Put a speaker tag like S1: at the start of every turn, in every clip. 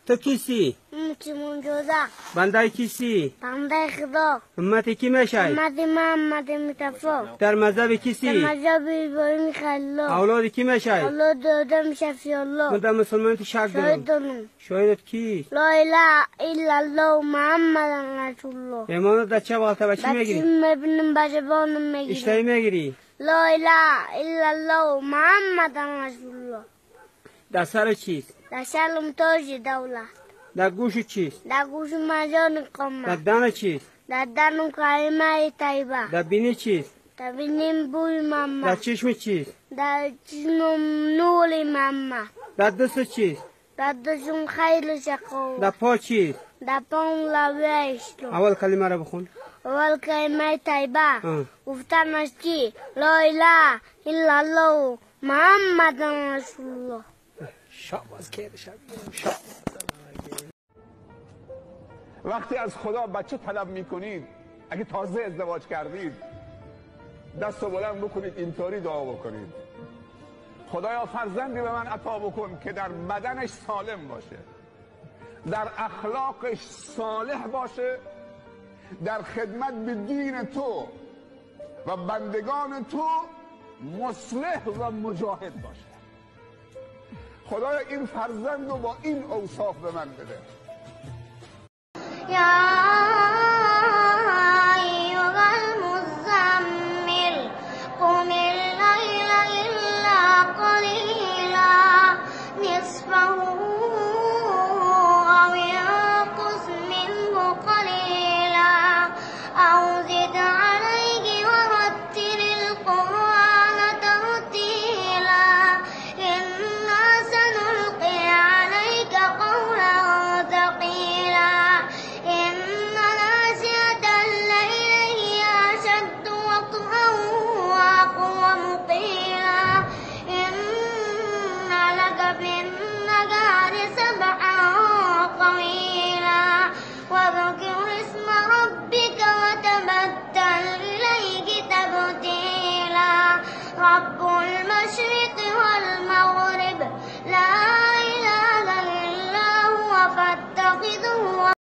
S1: تو کیستی؟
S2: مسلمان.
S1: بنده کیستی؟
S2: بنده خدا.
S1: امت کی میشی؟
S2: امت محمد مصطفی.
S1: در مذهب کیستی؟
S2: در مذهب ابراهیم خلیل.
S1: اولاد کی میشی؟
S2: اولاد آدم شفیع الله.
S1: من در مسلمانیت شک دارم. شاهدت کی؟
S2: لا اله الا الله محمد رسول الله.
S1: ایمانت در چه وقت به چی میگیری؟
S2: بچه بچه‌بانم میگیری.
S1: اشتری میگیری؟
S2: لا اله الا الله محمد رسول الله.
S1: در سر چیست؟
S2: در سرم تاج دولت.
S1: در گوش چیست؟
S2: در گوش مجان قامت.
S1: در دهن چیست؟
S2: در دهنم کلمه طیبه.
S1: در بینی چیست؟
S2: در بینیم بوی محمد.
S1: در چشم چیست؟
S2: در چشمم نور محمد.
S1: در دست چیست؟
S2: در دستم خیر شقاوت.
S1: در پا چیست؟
S2: در پام لبه اسلام.
S1: اول کلمه را بخون.
S2: اول کلمه طیبه گفتن است که لا اله الا الله محمد رسول الله.
S1: شاباز که شاب.
S3: وقتی از خدا بچه طلب میکنید، اگه تازه ازدواج کردید، دست رو بلند بکنید، اینطوری دعا بکنید: خدایا فرزندی به من عطا بکن که در بدنش سالم باشه، در اخلاقش صالح باشه، در خدمت به دین تو و بندگان تو مصلح و مجاهد باشه. خدایا این فرزند رو با این اوصاف به من بده.
S2: یا ایها المزمل قم اللیل الا قلیلا نصفه او انقص منه قلیلا او زد علیه ورتل القرآن ترتیلا انا سنلقی علیک قولا ثقیلا إن ناشئة الليل هي أشد وطئا وأقوم قيلا إن لك في النهار سبحا طويلا واذكر اسم ربك وتبتل إليه تبتيلا رب المشرق والمغرب لا إله إلا هو فاتخذه.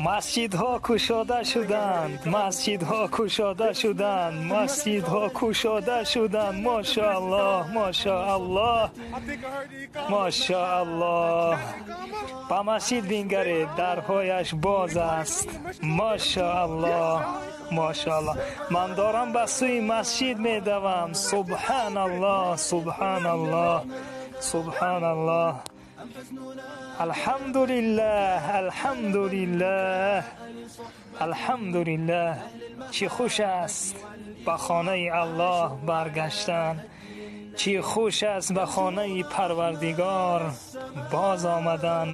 S4: масҷидҳо кушода шуданд, масҷидҳо кушода шуданд, масҷидҳо кушода шуданд. Мошааллоҳ, мошааллоҳ, мошааллоҳ. Ба масҷид бингаред, дарҳояш боз аст. Мошааллоҳ, мошааллоҳ. Ман дорам ба сӯи масҷид медавам. Субҳаналлоҳ, субҳаналлоҳ, субҳаналлоҳ. Алҳамдулиллаҳ, алҳамдулиллаҳ, алҳамдулиллаҳ. Чӣ хуш аст ба хонаи Аллоҳ баргаштан, чӣ хуш аст ба хонаи Парвардигор боз омадан.